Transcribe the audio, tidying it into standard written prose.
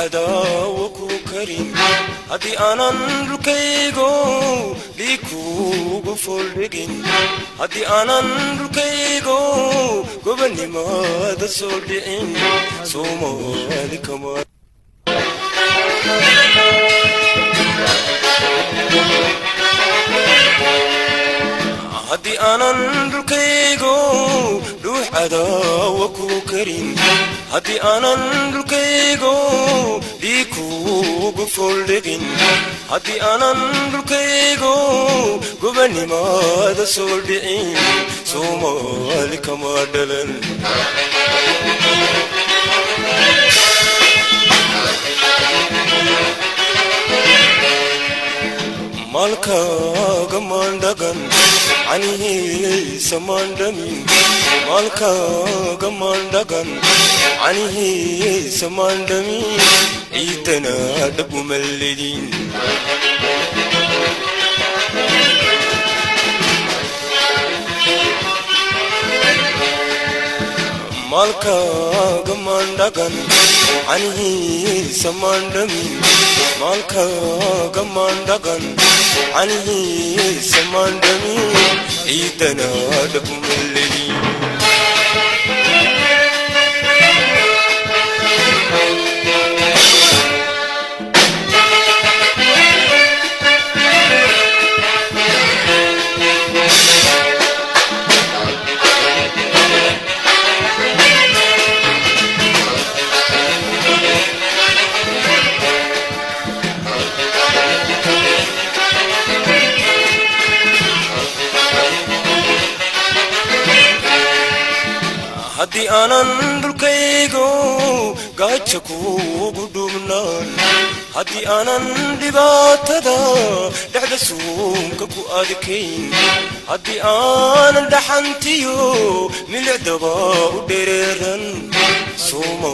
Cadaawo ku karin, haddii aanan dhulkaygo dhiig kuugu fooldhigin, haddii aanan dhulkaygo gobonnimada soo dhicin, Soomaali kama. Haddii aanan dhulkaygo dhuux cadaawa ku karin, haddii aanan dhulkaygo dhiig kuugu fooldhigin, haddii aanan dhulkaygo gobonnimada soo dhicin, Soomaali kama dhalan. Maalkaaga maandhagan, canihiisa maandhamin. Maalkaaga maandhagan, canihiisa maandhamin. Ciidana dhab umalledin. Maalkaaga maandhagan, canihiisa maandhamin. Maalkaaga maandhagan, canihiisa maandhamin. Ciidana dhab umalledin. Haddii aanan dhulkaygo gaaja kuugu dhubnaan, haddii aanan dhibaatada dhexda suunka ku adkayn, haddii aanan dhaxantiyo milicdaba u dhereeran Sooma.